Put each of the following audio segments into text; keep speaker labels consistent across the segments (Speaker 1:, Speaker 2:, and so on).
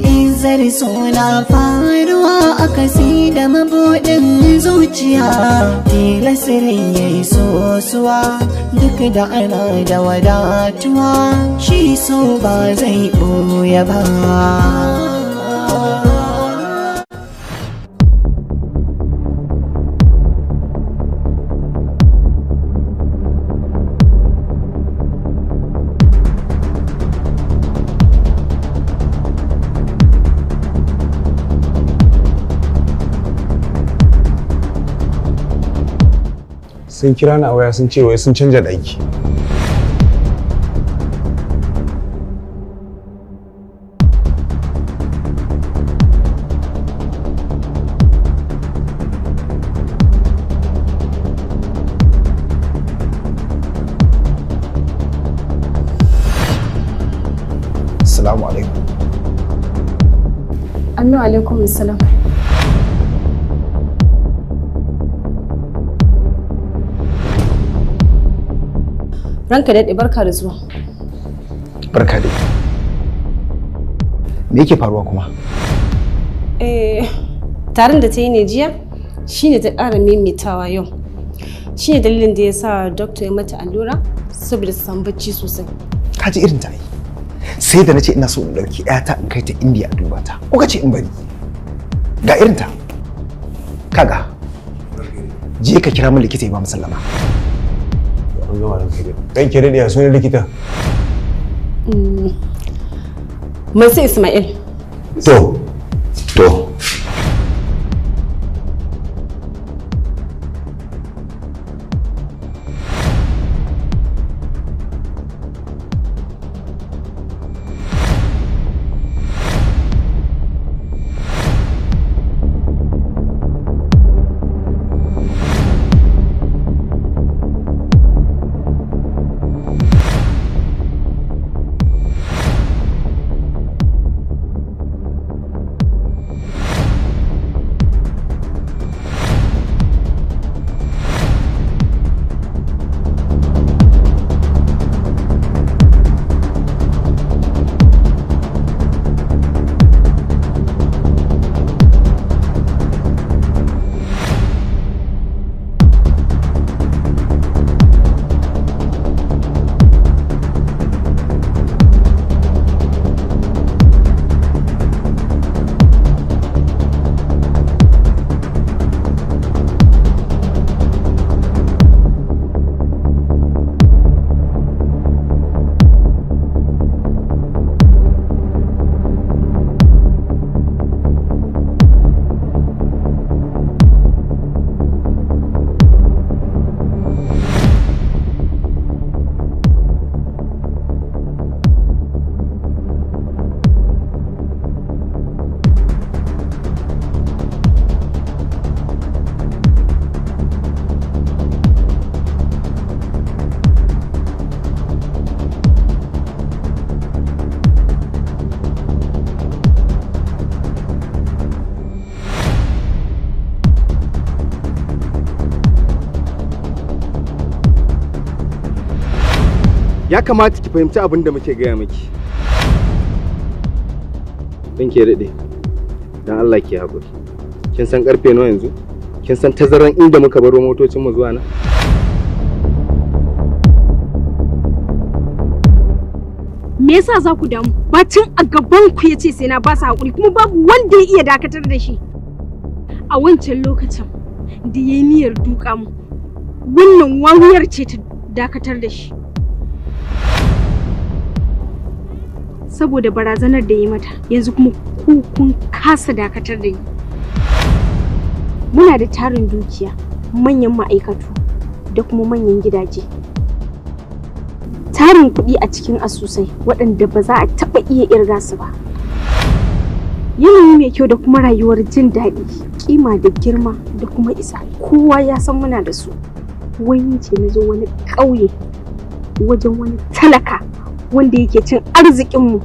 Speaker 1: Izar suna faruwa a kasi da mabuɗin zuciya, tilasirin ya yi sosuwa duk da ana da wadatuwa, shi so ba zai ɓoye ba.
Speaker 2: Sun kira ni a waya, sun ce wai sun canja ɗaki. Assalamu alaikum.
Speaker 3: Annu alaikum salam. Ranka daɗe, barka da zuwa.
Speaker 2: Barka dai. Me yake faruwa kuma?
Speaker 3: Eh, taron da ta yi ne jiya shine ta ƙara maimaitawa yau. Shine dalilin da ya sa doctor ya mata allura saboda ta samu bacci sosai.
Speaker 2: Ka ji irin ta yi. Sai da nace ina so in ɗauki ƴata in kai ta India a duba ta. Ko ka ce in bari. Ga irin ta. Kaga. Je ka kira min likita ya ba mu sallama.
Speaker 4: An gama, ranka dai. Ranka daɗe, ya sunan likita?
Speaker 3: Masu Ismail.
Speaker 4: To. To.
Speaker 5: Ya kamata ki fahimci abin da muke gaya miki. Ɗin ke daɗe, don Allah ki haƙuri. Kin san ƙarfe nawa yanzu? Kin san tazaran inda muka baro motocinmu zuwa nan?
Speaker 6: Me yasa za ku damu? Bacin a gaban ku yace sai na ba su haƙuri, kuma babu wanda ya iya dakatar da shi. A wancan lokacin da ya yi niyyar duka mu, wannan wawuyar ce ta dakatar da shi. Saboda barazanar da ya mata, yanzu kuma ku kun kasa dakatar da ni. Muna da tarin dukiya, manyan ma'aikatu da kuma manyan gidaje. Tarin kuɗi a cikin asusai waɗanda ba za a taɓa iya irga su ba. Yanayi mai kyau da kuma rayuwar jin daɗi, kima da girma da kuma isa, kowa ya san muna da su. Wani ce na zo wani ƙauye wajen wani talaka wanda yake cin arzikinmu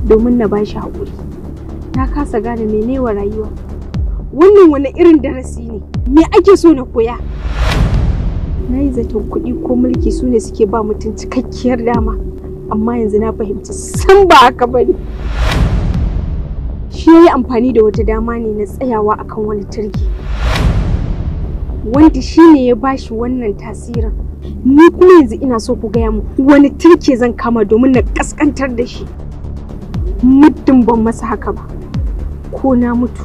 Speaker 6: domin na bashi haƙuri. Na kasa gane mene wa rayuwa. Wannan wani irin darasi ne? Me ake so na koya? Na yi zaton kuɗi ko mulki su ne suke ba mutum cikakkiyar dama, Amma yanzu na fahimci san ba haka bane. Shi ya yi amfani da wata dama ne na tsayawa akan wani turki, wanda shi ne ya bashi wannan tasirin. Ni kuma yanzu ina so ku gaya mu wani turke zan kama domin na kaskantar da shi. Muddin ban masa haka ba, ko na mutu,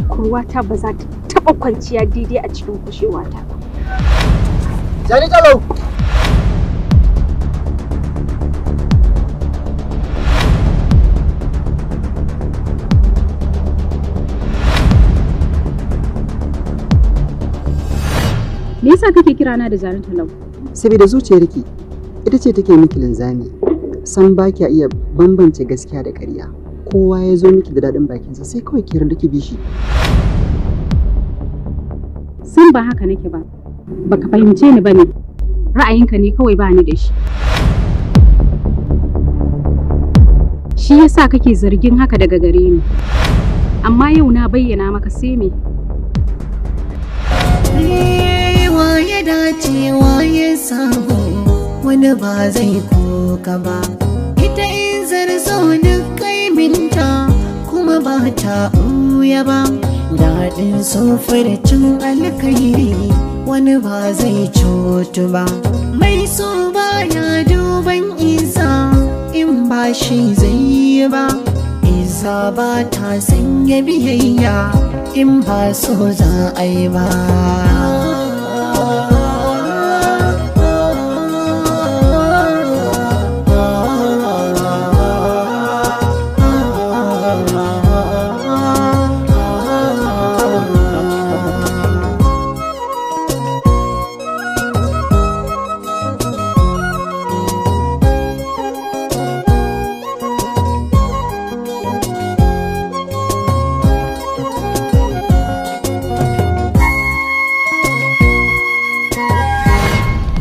Speaker 6: kurwata ba za ta taɓa kwanciya daidai a cikin kushewata ba.
Speaker 2: Jani Talau!
Speaker 7: Me yasa kake kira na da Jani Talau?
Speaker 8: Saboda zuciyarki ita ce take miki linzami. San ba kya iya bambance gaskiya da ƙarya. Kowa ya zo miki da daɗin bakinsa sai kawai ki yarda ki bi shi.
Speaker 7: San ba haka nake ba. Baka fahimce ni bane. Ra'ayinka ne kawai ba ni da shi. Shi yasa kake zargin haka daga gare ni. Amma yau na bayyana maka sai me?
Speaker 1: Ya dace ya samu wani ba zai koka ba, ita in zarzo duk kaiminta kuma ba ta ɓuya ba, daɗin cin alkairi wani ba zai cutu ba, mai so ba ya duban isa in ba shi zai yi ba, isa ba ta sanya biyayya in ba so za a yi ba.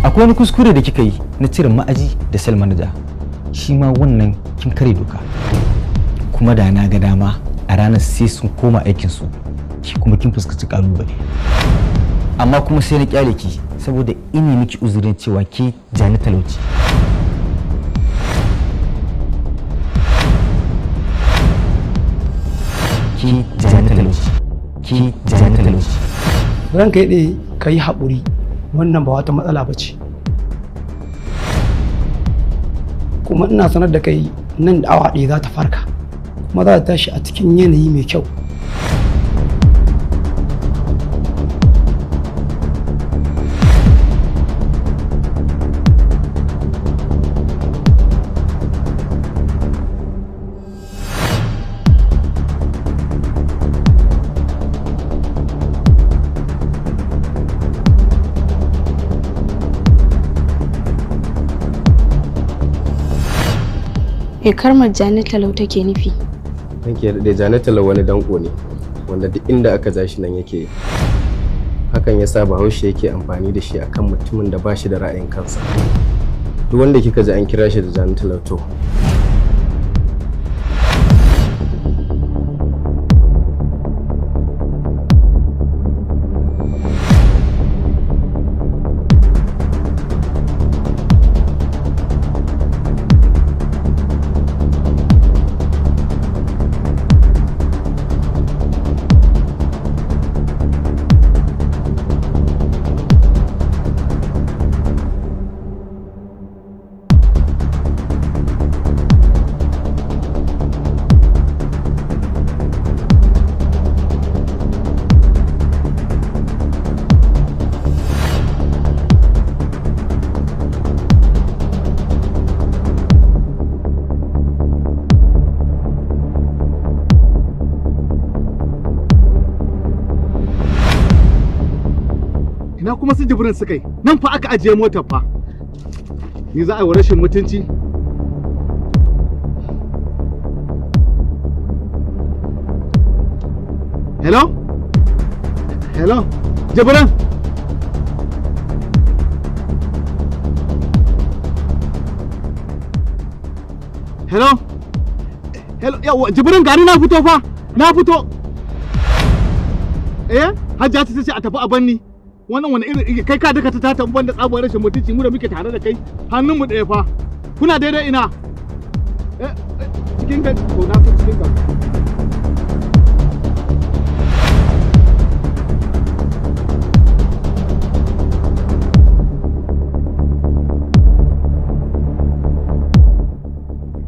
Speaker 9: Akwai wani kuskure da kika yi na cire ma'aji da sel manager, shi ma wannan kin kare doka. Kuma da na ga dama a ranar sai sun koma aikin su, ki kuma kin fuskanci kalubale. Amma kuma sai na kyale ki saboda ina miki uzurin cewa ki jani talauci. Ki jani talauci. Ki jani talauci.
Speaker 10: Ranka ya ka yi haƙuri, wannan ba wata matsala ba ce. Kuma ina sanar da kai nan da awa 1 za ta farka, kuma za ta tashi a cikin yanayi mai kyau.
Speaker 6: Me karmar Jani Talau take nufi?
Speaker 5: Ranke daɗe, Jani Talau wani danko ne wanda duk inda aka ja shi nan yake yi. Hakan yasa Bahaushe yake amfani da shi akan mutumin da ba shi da ra'ayin kansa. Duk wanda kika ji an kira shi da Jani Talau to
Speaker 11: Ina kuma su Jibrin suka yi nan fa aka ajiye motar fa, ni za a yi wa rashin mutunci. Hello, hello, Jibrin. Hello, hello, yawa Jibrin, gani na fito fa, na fito. Eh, Hajja ta ce a tafi a banni. Wannan wani irin kai ka duka ta tamban da tsabar rashin mutunci, mu da muke tare da kai hannunmu ɗaya fa. Kuna daidai ina? Eh, cikin gari ko na san cikin gari.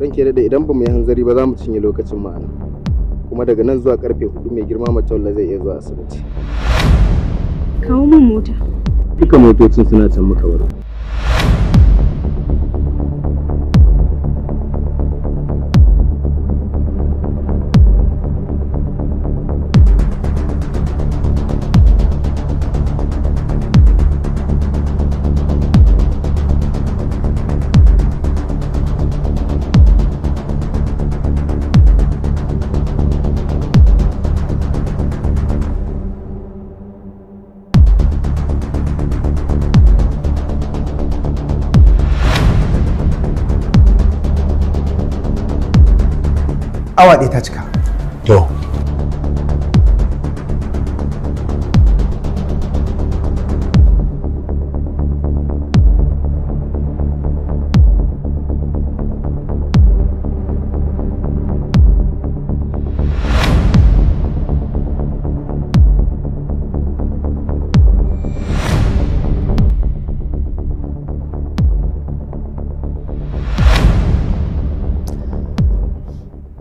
Speaker 5: Ranke daɗe, idan ba mu yi hanzari ba za mu cinye lokacin ma'ana. Kuma daga nan zuwa karfe 4 mai girma Matawalla zai iya zuwa asibiti.
Speaker 7: Kawo min mota.
Speaker 5: Duka motocin suna can muka baro.
Speaker 2: Awa 1 ta cika.
Speaker 4: To.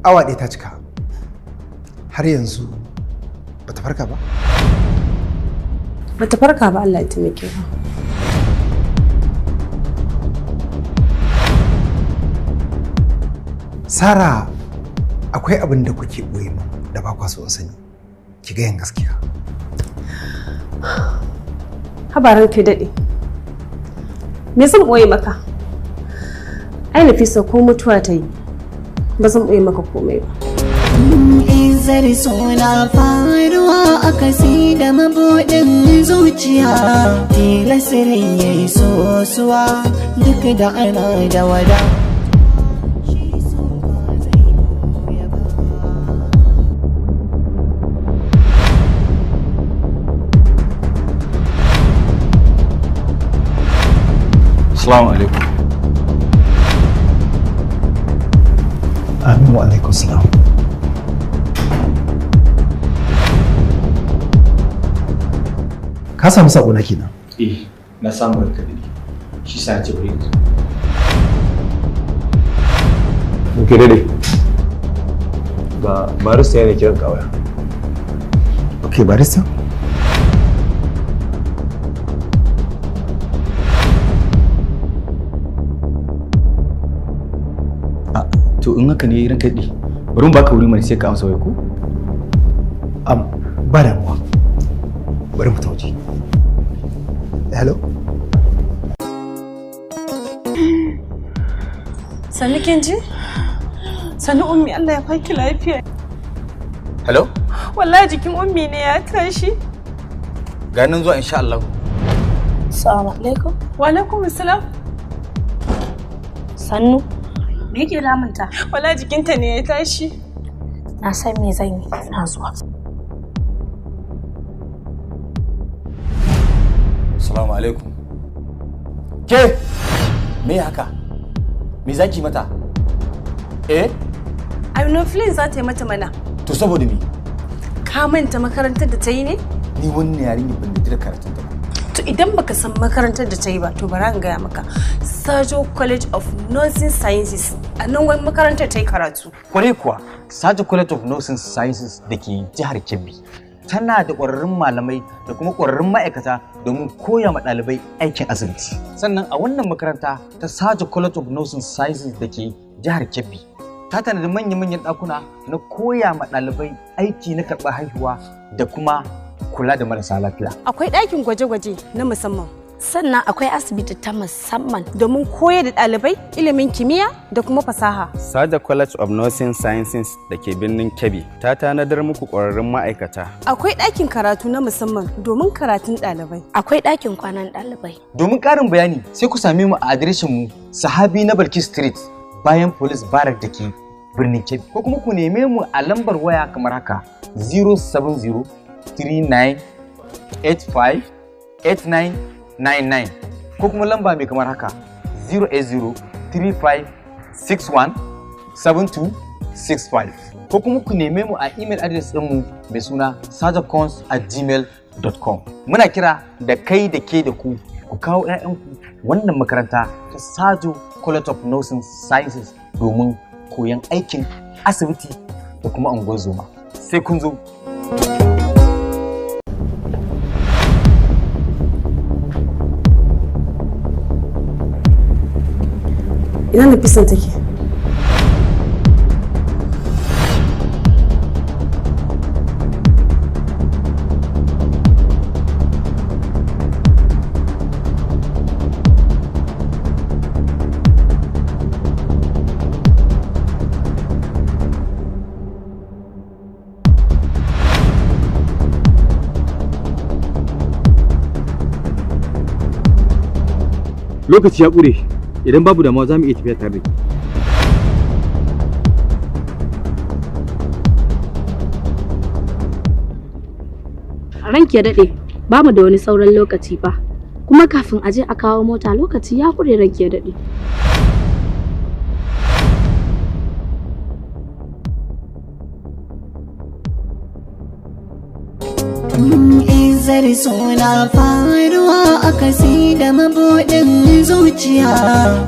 Speaker 2: Awa 1 ta cika. Har yanzu bata farka ba?
Speaker 3: Bata farka ba, Allah ya taimake ka.
Speaker 2: Sara, akwai abin da kuke ɓoye min da ba kwa so in sani. Ki gayan gaskiya.
Speaker 3: Habaran kai daɗe. Me zan ɓoye maka? Ai Nafisa ko mutuwa ta yi, ba zan ɓoye maka komai ba.
Speaker 1: Izar suna faruwa a kasi da mabuɗin zuciya, tilasirin ya yi sosuwa duk da ana da wada.
Speaker 9: Assalamu alaikum.
Speaker 2: Amin wa alaikum salam. Ka samu sako na kenan?
Speaker 9: Eh, na samu, ranka dade. Shi sa ce bari yanzu.
Speaker 4: Ranke daɗe. Ga barista yana kiran ka waya.
Speaker 2: Okay, barista.
Speaker 9: To, in haka ne ranka daɗe, bari mu baka wuri mana sai ka amsa wai ko?
Speaker 2: Ba damuwa. Bari mu ta waje. Hello?
Speaker 3: Sannu kin ji? Sannu Ummi, Allah ya baki lafiya.
Speaker 9: Hello?
Speaker 3: Wallahi jikin Ummi ne ya tashi.
Speaker 9: Ga nan zuwa insha Allah.
Speaker 12: Assalamu alaikum.
Speaker 3: Wa alaikum assalam.
Speaker 12: Sannu. Me yake damunta?
Speaker 3: Wallahi jikinta ne ya tashi.
Speaker 12: Na san me zan yi. Ina zuwa.
Speaker 9: Assalamu alaikum. Ke! Me haka? Me zaki mata? Eh?
Speaker 3: Aminofilin za ta yi mata mana.
Speaker 9: To saboda me?
Speaker 3: Ka manta makarantar da ta yi ne?
Speaker 9: Ni wannan yarinya ban da karatun ta ba.
Speaker 3: To idan baka san makarantar da ta yi ba, to bari in gaya maka. Sajo College of Nursing Sciences, a nan wani makarantar ta yi karatu.
Speaker 9: Kwarai kuwa, Sajo College of Nursing Sciences da ke jihar Kebbi tana da ƙwararrun malamai da kuma ƙwararrun ma'aikata domin koya ma ɗalibai aikin asibiti. Sannan a wannan makaranta ta Sajo College of Nursing Sciences da ke jihar Kebbi ta tanadi manya-manyan ɗakuna na koya ma ɗalibai aiki na karɓar haihuwa da kuma kula da marasa lafiya.
Speaker 3: Akwai ɗakin gwaje-gwaje na musamman.
Speaker 12: Sannan akwai asibiti ta musamman
Speaker 3: domin koyar da ɗalibai ilimin kimiyya da kuma fasaha.
Speaker 5: Saja College of Nursing Sciences da ke birnin Kebbi ta tanadar muku ƙwararrun ma'aikata.
Speaker 3: Akwai ɗakin karatu na musamman domin karatun ɗalibai.
Speaker 12: Akwai ɗakin kwanan ɗalibai.
Speaker 9: Domin ƙarin bayani sai ku same mu a adireshin mu Sahabi na Balki Street, bayan Police Barrack da ke birnin Kebbi, ko kuma ku neme mu a lambar waya kamar haka: 070 39 85 8999, ko kuma lamba mai kamar haka: 080 3561 7265, ko kuma ku neme mu a email address ɗinmu mai suna sajacons@gmail.com. Muna kira da kai da ke da ku, ku kawo 'ya'yanku wannan makaranta ta Sajo College of Nursing Sciences domin koyon aikin asibiti da kuma unguwar zoma. Sai kun zo.
Speaker 3: Ina Nafisan take?
Speaker 9: Lokaci ya ƙure, idan babu damuwa za mu iya tafiya tare da ke.
Speaker 12: Ranki ya daɗe, ba mu da wani sauran lokaci ba. Kuma kafin a je a kawo mota lokaci ya ƙure, ranki ya daɗe.
Speaker 1: Izar suna faruwa a kasi da mabuɗin zuciya,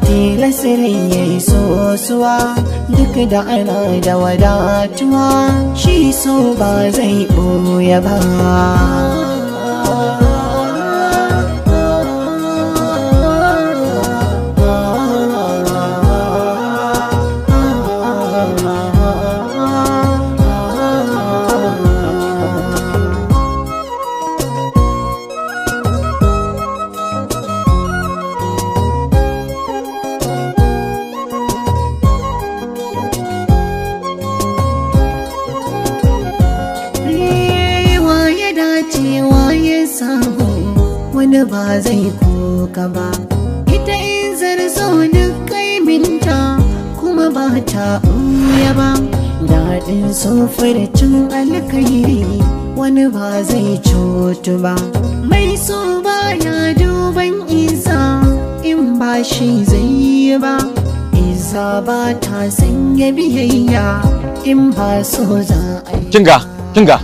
Speaker 1: tilasirin ya yi sosuwa duk da ana da wadatuwa, shi so ba zai ɓoye ba. Wa ya dace, wa ya samu, wani ba zai koka ba. Ita in zarzo duk kaiminta kuma ba ta ɓuya ba. Daɗin cin alkairi wani ba zai cutu ba. Mai so ba ya duban isa in ba shi zai yi ba. Isa ba ta sanya biyayya in ba so za a yi.
Speaker 9: Kinga, kinga,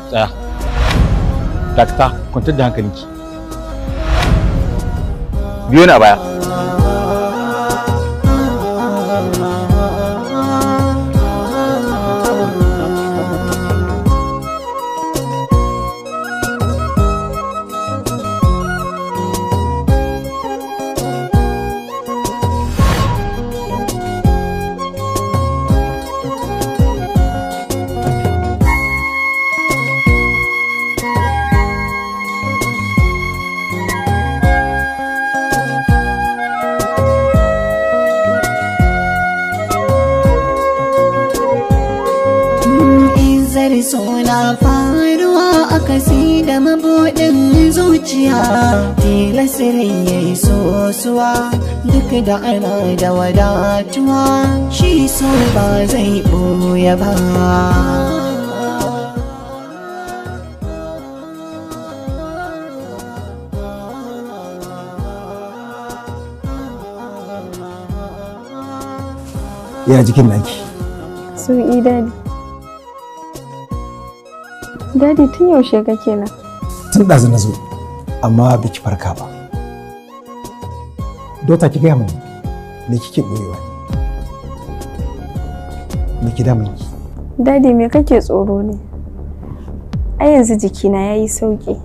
Speaker 9: tsaya, dakta, kwantar da hankalinki, biyo ni a baya.
Speaker 1: Izar suna faruwa a kasi da mabuɗin zuciya, tilasirin ya yi sosuwa duk da ana da wadatuwa, shi so ba zai ɓoye ba.
Speaker 2: Ya jikin naki?
Speaker 6: Sauƙi, Daddy. Daddy, tun yaushe kake nan?
Speaker 2: Tun ɗazu na zo, amma biki farka ba. Dota, ki gaya min, me kike ɓoyewa ne? Me ki damun ki?
Speaker 6: Daddy, me kake tsoro ne? Ai yanzu jikina ya yi sauƙi.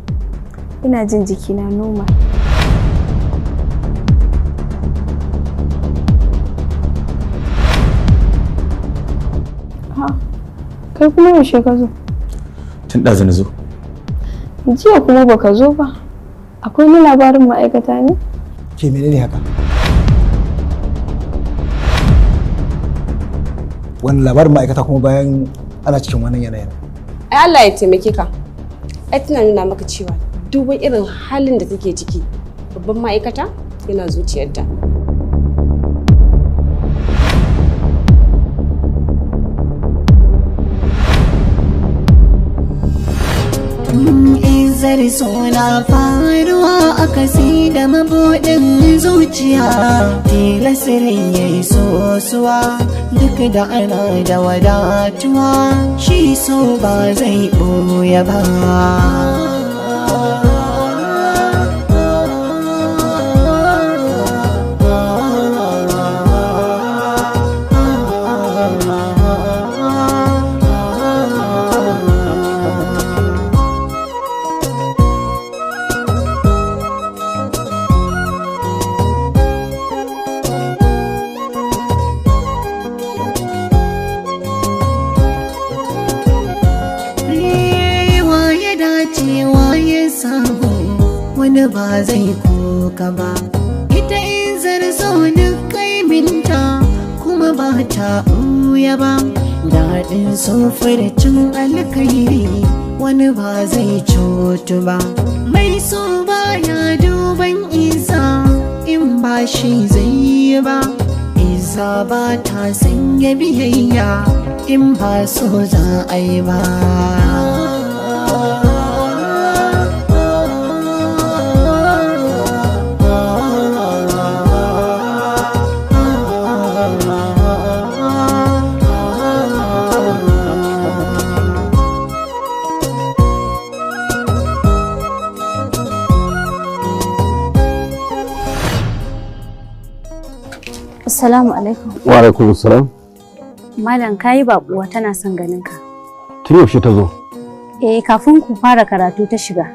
Speaker 6: Ina jin jikina normal. Ha, kai kuma yaushe ka zo?
Speaker 9: Tun ɗazu na zo.
Speaker 6: Jiya kuma baka zo ba. Akwai wani labarin ma'aikata ne?
Speaker 2: Ke, menene haka? Wani labarin ma'aikata kuma bayan ana cikin wannan yanayin?
Speaker 3: Ai Allah ya taimake ka. Ai tana nuna maka cewa duk wani irin halin da take ciki, babban ma'aikata yana zuciyarta.
Speaker 1: Izar suna faruwa akasi da mabuɗin zuciya. Tilasirin ya yi sosuwa duk da ana da wadatuwa, shi so ba zai ɓoye ba. Wa ya dace wa ya samu, wani ba zai koka ba. Ita in zarzo duk kaiminta kuma ba ta ɓuya ba. Daɗin cin alkairi wani ba zai cutu ba. Mai so baya duban isa in ba shi zai yi ba. Isa ba ta sanya biyayya in ba so za a yi ba.
Speaker 13: Assalamu alaikum.
Speaker 5: Wa alaikum assalam.
Speaker 13: Malam, kayi baƙuwa tana son ganin ka.
Speaker 5: Tun yaushe ta zo?
Speaker 13: Eh, kafin ku fara karatu ta shiga.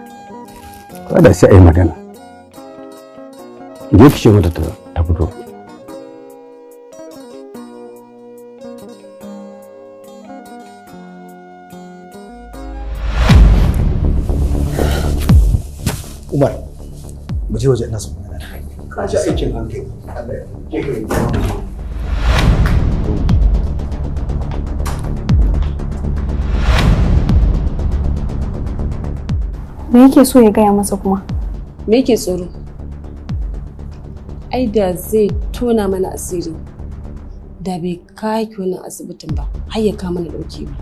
Speaker 5: Kada sai a yi magana. Je ki ce mata ta fito.
Speaker 2: Umar, mu je waje, ina son magana da kai. Ka ji aikin hankali. Allah ya ke ka.
Speaker 6: Me yake so ya gaya masa kuma?
Speaker 3: Me yake tsoro? Ai da zai tona mana asiri. Da bai kai ki wannan asibitin ba, har ya kama mana dauki ba.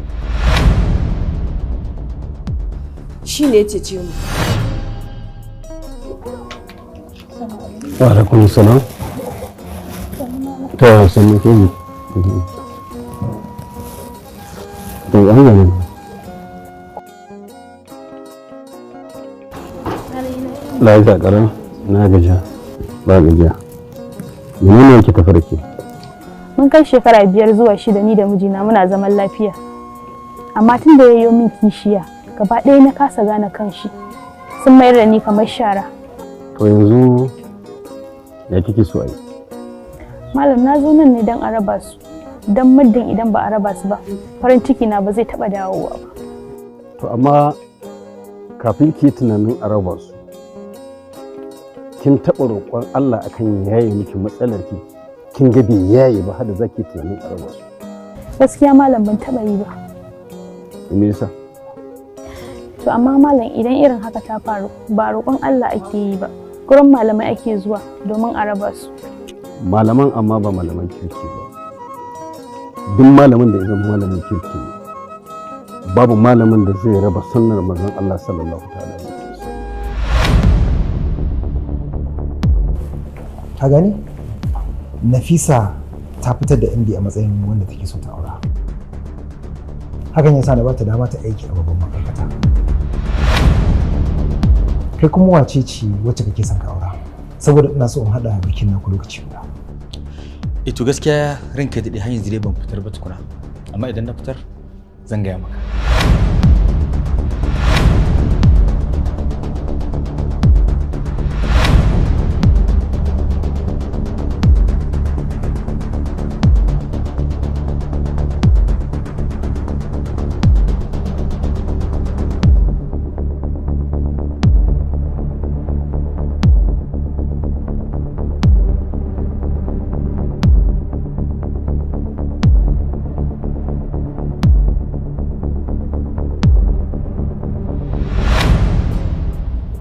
Speaker 3: Shi ne ya cece mu.
Speaker 5: Wa alaikum assalam. To sannu ke ni. To an gane. Lafiya ƙarar na gajiya ba gajiya. Menene yake tafi da ke?
Speaker 14: Mun kai shekara 5 zuwa 6 ni da mijina muna zaman lafiya. Amma tun da ya yi min kishiya, gaba ɗaya na kasa gane kanshi. Sun mayar da ni kamar shara.
Speaker 5: To yanzu ya kike so a yi?
Speaker 14: Malam, na zo nan ne don a raba su. Don muddin idan ba a raba su ba, farin ciki na ba zai taɓa dawowa ba.
Speaker 5: To amma kafin ki yi tunanin a raba su, kin taɓa roƙon Allah akan ya yaye miki matsalar ki, kin ga bai yaye ba har da zaki tunanin a raba su?
Speaker 14: Gaskiya malam, ban taɓa yi ba.
Speaker 5: Me yasa?
Speaker 14: To amma malam, idan irin haka ta faru, ba roƙon Allah ake yi ba. Gurin malamai ake zuwa domin a raba su.
Speaker 5: Malaman amma ba malaman kirki ba. Duk malamin da ya zama malamin kirki ne, babu malamin da zai raba sunnar manzon Allah sallallahu ta'ala alaihi wasallam.
Speaker 2: Ka gane? Nafisa ta fitar da MD a matsayin wanda take so ta aura. Hakan yasa na bata dama ta aiki a babban ma'aikata. Kai kuma wace ce wacce kake son ka aura? Saboda ina so in haɗa bikin naku lokaci guda.
Speaker 9: Eh to gaskiya ranka ya daɗe, har yanzu dai ban fitar ba tukuna. Amma idan na fitar zan gaya maka.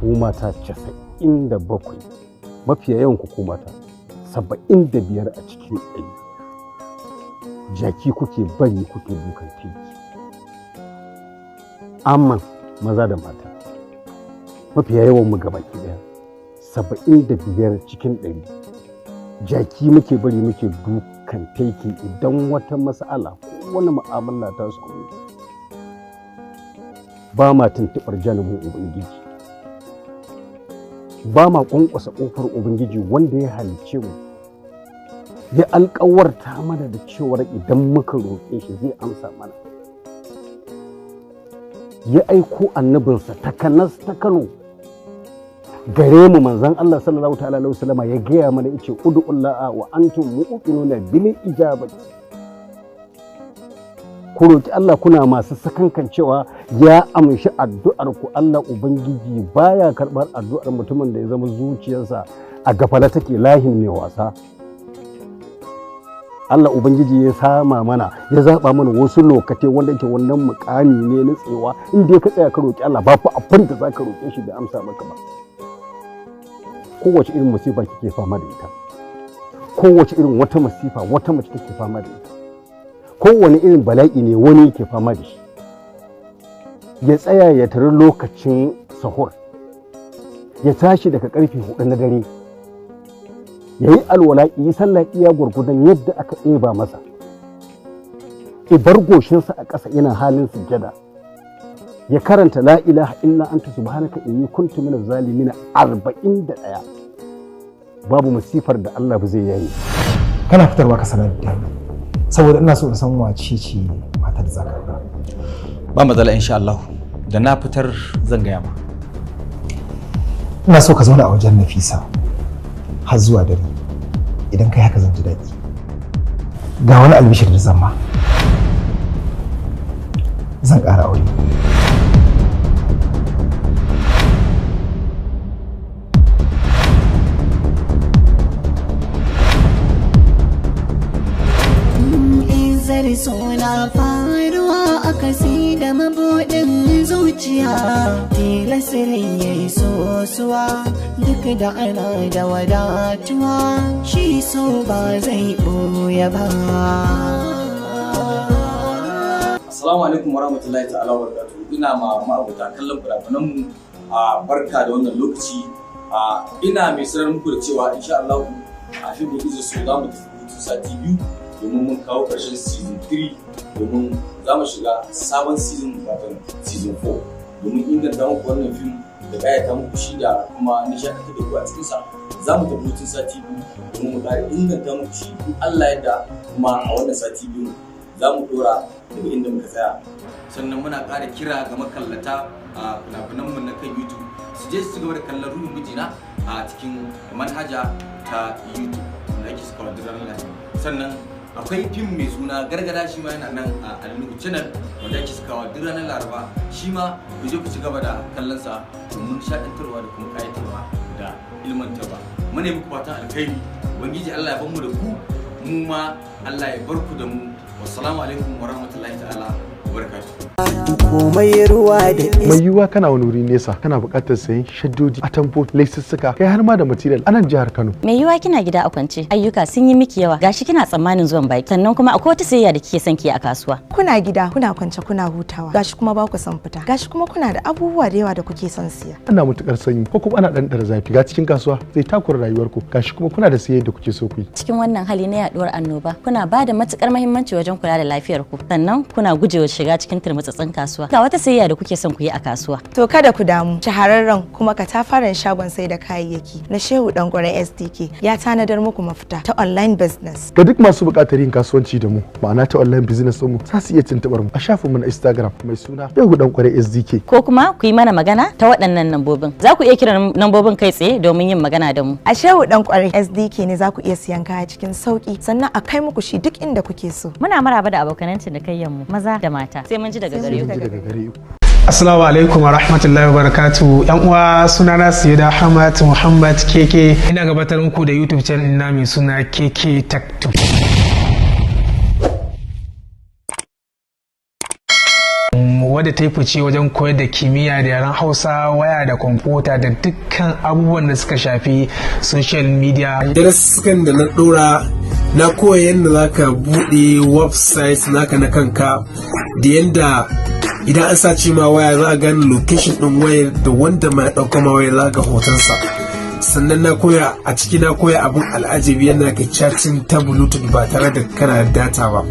Speaker 5: Ku mata 97, mafiya yawan ku mata 75 a cikin 100, jaki kuke bari kuke dukan teki. Amma maza da mata,
Speaker 15: Mafiya yawan mu gabaki daya, 75% jaki muke bari muke dukan taiki idan wata mas'ala ko wani mu'amala ta samu. Ba ma tuntuɓar janibin Ubangiji, ba ma ƙwanƙwasa ƙofar Ubangiji wanda ya halicce mu, ya alƙawarta mana da cewar idan muka roƙe shi zai amsa mana. Ya aiko annabinsa takanas ta Kano gare mu, manzon Allah sallallahu ta'ala alaihi wasallama, ya gaya mana, yace: "Ud'ullaha wa antum muqinuna bil ijabati." Ku roki Allah kuna masu sakankan cewa ya amshi addu'ar ku. Allah Ubangiji baya karbar addu'ar mutumin da ya zama zuciyarsa a gafala take, lahin mai wasa. Allah Ubangiji ya sama mana, ya zaba mana wasu lokatai wanda yake wannan mukami ne na tsewa, inda ka tsaya ka roki Allah, ba fa abin da zaka roke shi bai amsa maka ba. Kowace irin masifa kike fama da ita, kowace irin wata masifa wata mace take fama da ita, kowane irin bala'i ne wani yake fama da shi, ya tsaya ya tari lokacin sahur, ya tashi daga karfe 4 na dare, ya yi alwala, yi sallah iya gwargwadon yadda aka ɗeba masa, bar goshinsa a ƙasa yana halin sujjada, ya karanta "La ilaha illa anta subhanaka inni kuntu minaz zalimin" 41, babu masifar da Allah ba zai yayi.
Speaker 2: Kana fitarwa ka sanar da ni, saboda ina so in san wace ce matar da zaka aura.
Speaker 9: Ba matsala, insha Allah, da na fitar zan gaya ma.
Speaker 2: Ina so ka zauna a wajen Nafisa har zuwa dare. Idan kai haka zan ji daɗi. Ga wani albishir da zan ma: zan ƙara aure.
Speaker 1: Izar suna faruwa a kasi da mabuɗin zuciya, tilasirin ya yi sosuwa duk da ana da wadatuwa, shi so ba zai ɓoye ba.
Speaker 16: Assalamu alaikum warahmatullahi ta'ala wabarakatuh. Ina ma ma'abota kallon fina-finan mu a barka da wannan lokaci. A ina mai sanar muku da cewa insha Allah a fim din Izo So za mu tafi hutun sati 2 domin mun kawo ƙarshen season 3, domin za mu shiga sabon season, wato season 4, domin inganta muku wannan fim da ƙayata muku shi da kuma nishaɗantar da ku a cikinsa. Za mu tafi hutun sati 2 domin mu ƙara inganta muku shi in Allah yadda, kuma a wannan sati 2 za mu ɗora daga inda muka tsaya.
Speaker 9: Sannan muna ƙara kira ga makallata a fina-finanmu na kan YouTube su je su gaba da kallon Ruhin Mijina a cikin manhaja ta YouTube da ake saka duk ranar Lahadi. Sannan akwai fim mai suna Gargada, shi ma yana nan a Alinuhu Channel, wanda ake sakawa duk ranar Laraba. Shi ma ku je ku ci gaba da kallon sa domin nishaɗantarwa da kuma ƙayatarwa da ilmantarwa. Muna yi muku fatan alkhairi. Ubangiji Allah ya bar mu da ku, mu ma Allah ya bar ku da mu. Wassalamu alaikum warahmatullahi ta'ala wabarakatuh.
Speaker 17: Komai ruwa da
Speaker 18: Mai yiwuwa kana wani wuri nesa, kana buƙatar sayen shaddoji, atamfo, lesussuka, kai har ma da material a nan jihar Kano.
Speaker 13: Mai yiwuwa kina gida a kwance, ayyuka sun yi miki yawa, gashi kina tsammanin zuwan baki, sannan kuma akwai wata sayayya da kike son ki yi a kasuwa.
Speaker 19: Kuna gida, kuna kwance, kuna hutawa, gashi kuma ba ku son fita, gashi kuma kuna da abubuwa da yawa da kuke son siya.
Speaker 18: Ana matukar sanyi ko kuma ana ɗanɗara zafi, ga cikin kasuwa zai takura rayuwarku, gashi kuma kuna da sayayya da kuke so ku yi.
Speaker 13: Cikin wannan hali na yaduwar annoba, kuna ba da matukar muhimmanci wajen kula da lafiyar ku, sannan kuna gujewa shiga cikin turmutsutsun kasuwa. Ga wata sayayya da kuke son ku yi a kasuwa.
Speaker 19: To kada ku damu, shahararren kuma katafaren shagon sai da kayayyaki na Shehu Dangwaren SDK ya tanadar muku mafita ta online business.
Speaker 18: Ga duk masu buƙatar yin kasuwanci da mu, ma'ana ta online business ɗinmu, za su iya tuntuɓar mu a shafinmu na Instagram mai suna Shehu Dankware SDK.
Speaker 13: Ko kuma ku yi mana magana ta waɗannan lambobin. Za ku iya kiran lambobin kai tsaye domin yin magana da mu.
Speaker 19: A Shehu Dankware SDK ne za ku iya siyan kaya cikin sauki, sannan a kai muku shi duk inda kuke so.
Speaker 13: Muna maraba da abokanan cinikayyan mu maza da mata. Sai mun ji daga gare ku.
Speaker 20: Assalamu alaikum wa rahmatullahi wa barakatu. Yan uwa, sunana Sayyida Ahmad Muhammad Keke. Ina gabatar muku da YouTube channel ina mai suna Keke Tech Tube. Wadda ta yi fice wajen koyar da kimiyya da yaren Hausa, waya da kwamfuta da dukkan abubuwan da suka shafi social media.
Speaker 21: Darasukan da na dora, na koya yadda za ka buɗe website naka na kanka da yadda Idan an sace ma waya, za a gane location din wayar da wanda ma ya ɗauka ma wayar, za ga hotonsa. Sannan na koya a ciki, na koya abun al'ajabi, yana ka chatting ta Bluetooth ba tare da kana da data ba.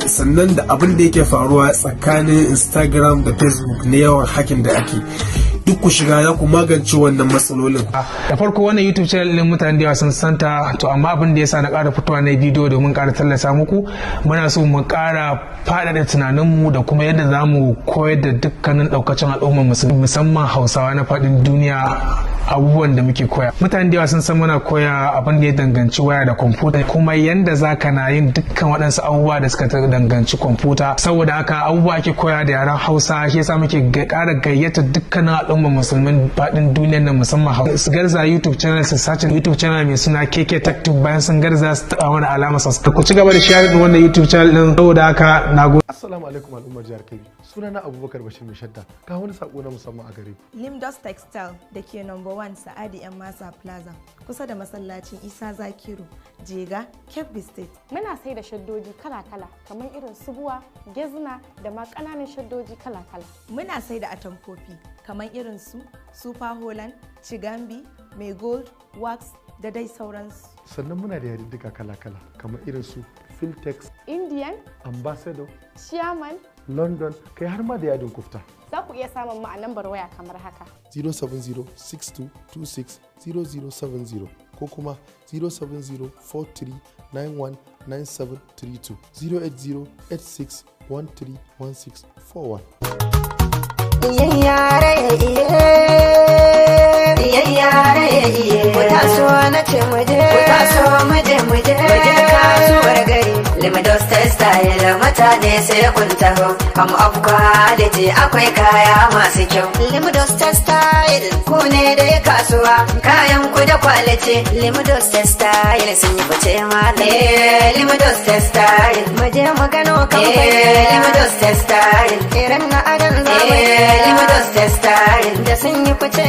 Speaker 21: Sannan da abin da yake faruwa tsakanin Instagram da Facebook na yawan hacking da ake, duk ku shiga za ku magance wannan matsalolin.
Speaker 20: Da farko, wannan YouTube channel din mutane da yawa sun santa. To amma abin da yasa na ƙara fitowa na bidiyo domin ƙara tallata muku, muna so mu ƙara faɗaɗa tunaninmu da kuma yadda za mu koyar da dukkanin ɗaukacin al'ummar, musamman Hausawa na faɗin duniya, abubuwan da muke koya. Mutane da yawa sun san muna koya abin da ya danganci waya da kwamfuta, kuma yanda za ka na yin dukkan waɗansu abubuwa da suka danganci kwamfuta. Saboda haka abubuwa ake koya da yaren Hausa, shi yasa muke ƙara gayyata dukkanin al'ummar musulmin faɗin duniyar nan, musamman Hausa, su garza YouTube channel, su sace YouTube channel mai suna KK Tech. Bayan sun garza, su taɓa mana alamar subscribe. Ku ci gaba da share din wannan YouTube channel din. Saboda haka na gode.
Speaker 18: Assalamu alaikum al'ummar jihar Kebbi. Sunana Abubakar Bashir Mai Shadda. Ga wani sako na musamman a gare ku.
Speaker 19: Limdos Textile da ke number 1 Sa'adi Yan Masa Plaza, kusa da masallacin Isa Zakiru, Jega, Kebbi State.
Speaker 14: Muna sai da shaddoji kala-kala kamar irin su buwa, gezna da ma ƙananan shaddoji kala-kala.
Speaker 19: Muna sai da atamfofi kamar irin su Super Holland, Chigambi, Mai Gold, Wax da dai sauransu.
Speaker 18: Sannan muna da yadiddika kala-kala kamar irin su Filtex,
Speaker 14: Indian,
Speaker 18: Ambassador,
Speaker 14: Chairman,
Speaker 18: London, kai har ma da yadin kufta.
Speaker 14: Za ku iya samun mu a lambar waya kamar haka.
Speaker 18: 070-6226-0070 ko kuma 070-4391-9732, 080-8613-1641.
Speaker 8: Yare yare, ku taso na ce muje, ku taso muje, muje muje kasuwar gari. Limidos Textile, mutane sai kun taho. Am of quality, akwai kaya masu kyau. Limidos Textile, ku ne dai kasuwa, kayan ku da quality. Limidos Textile sun yi fice malam. Limidos Textile, muje mu gano kamfani. Limidos Textile, irin na adon zamani. Limidos Textile da sun yi fice.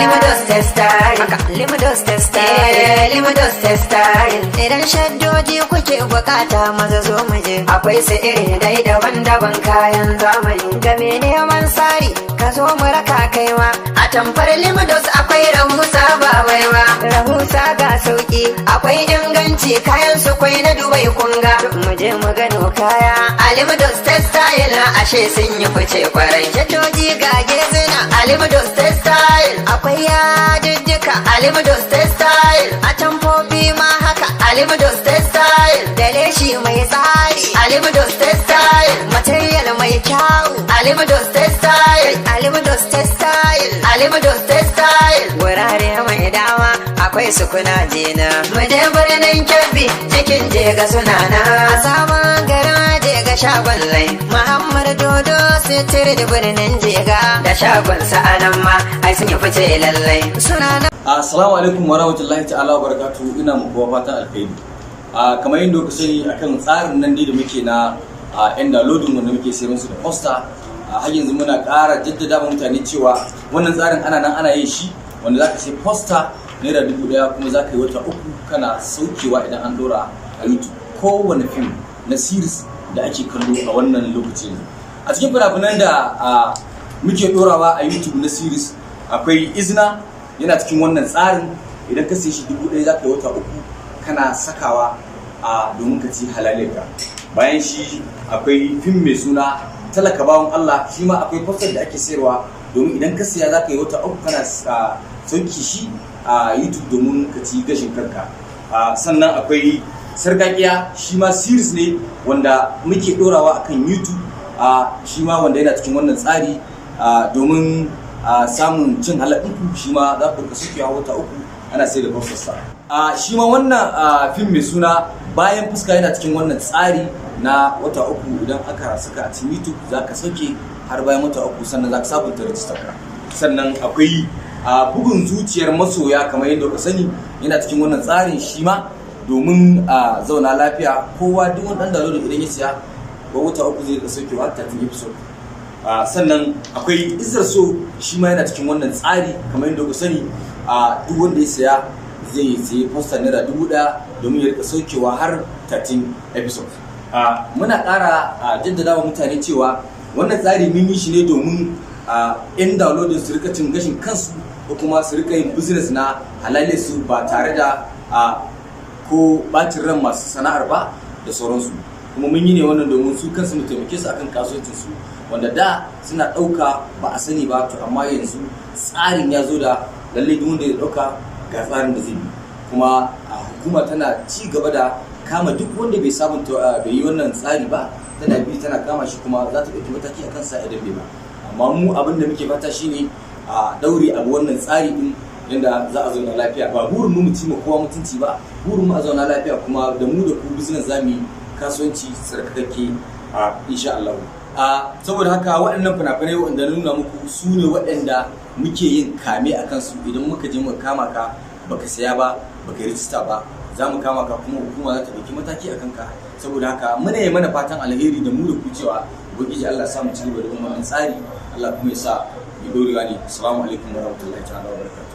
Speaker 8: Limidos Textile, Limidos Textile, Limidos Textile. Idan shaddoji kuke bukata, maza zo mu je. Akwai su iri dai daban-daban, kayan zamani. Ga me neman sari, ka zo mu raka kaiwa. A tamfar Limidos akwai rahusa, ba waiwa. Rahusa ga sauki, akwai inganci, kayan su kwai na Dubai kunga. Mu je mu gano kaya. A Limidos Textile ashe sun yi fice kwarai. Shaddoji ga gezina a Limidos Textile. Akwai yadiddika a Limidos Textile. A tamfofi ma haka a Limidos Textile. Da leshi mai tsari a Limidos Textile. Material mai kyau a Limidos Textile. A Limidos Textile, a Limidos Textile. Wurare mai dama akwai su, kuna jina. Mu je birnin Kebbi, cikin Jega suna na. A sabon garin Jega, shagon Lai Muhammad Dodo Sitir da birnin Jega da shagon sa'anan ma ai sun yi fice lallai. Suna na.
Speaker 16: Assalamu alaikum wa rahmatullahi ta'ala wa barakatuhu. Ina muku fatan alkhairi. Kamar yadda kuka sani, akan tsarin nan dai da muke na yan downloading wanda muke sayar musu da poster, har yanzu muna ƙara jaddada wa mutane cewa wannan tsarin ana nan ana yin shi, wanda zaka sai poster ₦1,000 kuma zaka yi wata 3 kana saukewa idan an dora a YouTube kowane fim na series da ake kallo a wannan lokacin. A cikin fina-finan da muke dorawa a YouTube na series akwai Izina, yana cikin wannan tsarin. Idan ka siye shi 1,000, za ka yi wata 3 kana sakawa a domin ka ci halalinka. Bayan shi akwai fim mai suna Talaka Bawan Allah, shi ma akwai poster da ake sayarwa domin idan ka siya za ka yi wata 3 kana sauki shi a YouTube domin ka ci gashin kanka. Sannan akwai Sarkakiya, shi ma series ne wanda muke dorawa akan YouTube, shi ma wanda yana cikin wannan tsari domin samun cin halal ɗinku. Shi ma za ku rika saukewa wata 3 ana sai da poster. Shi ma wannan fim mai suna Bayan Fuska yana cikin wannan tsari na wata 3. Idan aka saka a cikin YouTube za ka sauke har bayan wata 3, sannan za ka sabunta rajistar ka. Sannan akwai Bugun Zuciyar Masoya, kamar yadda ka sani, yana cikin wannan tsarin shi ma domin a zauna lafiya. Kowa, duk wani ɗan download idan ya siya ko wata 3 zai rika saukewa 13 episode. Sannan akwai Izar So, shi ma yana cikin wannan tsari. Kamar yadda ku sani, duk wanda ya saya zai sayi poster ₦1,000 domin ya rika saukewa har 13 episode. Muna ƙara jaddada wa mutane cewa Wannan tsari mun yi shi ne domin a yan downloading su rika cin gashin kansu ko kuma su rika yin business na halalin su ba tare da a ko bacin ran masu sana'ar ba da sauransu. Kuma mun yi ne wannan domin su kansu mu taimake su akan kasuwancin su, wanda da suna ɗauka ba a sani ba. To amma yanzu tsarin ya zo da lallai duk wanda ya ɗauka ga tsarin da zai bi. Kuma a hukuma tana ci gaba da kama duk wanda bai sabunta bai yi wannan tsari ba, tana bi tana kama shi, kuma za ta ɗauki mataki a kansa idan bai ba. Amma mu abin da muke fata shine a daure abu wannan tsari din yanda za a zauna lafiya. Ba burin mu mu ci ma kowa mutunci ba, burin mu a zauna lafiya, kuma da mu da ku business zamu yi kasuwanci tsarkakakke a insha Allah. A saboda haka waɗannan fina-finai waɗanda na nuna muku su ne waɗanda muke yin kame a kansu. Idan muka je muka kama ka baka saya ba, baka yi rijista ba, za mu kama ka kuma hukuma za ta ɗauki mataki a kanka. Saboda haka muna yi mana fatan alheri da mu da ku cewa ubangiji Allah ya sa mu ci gaba da wannan tsari, Allah kuma ya sa mu dorewa ne. Assalamu alaikum warahmatullahi ta'ala wabarakatuh.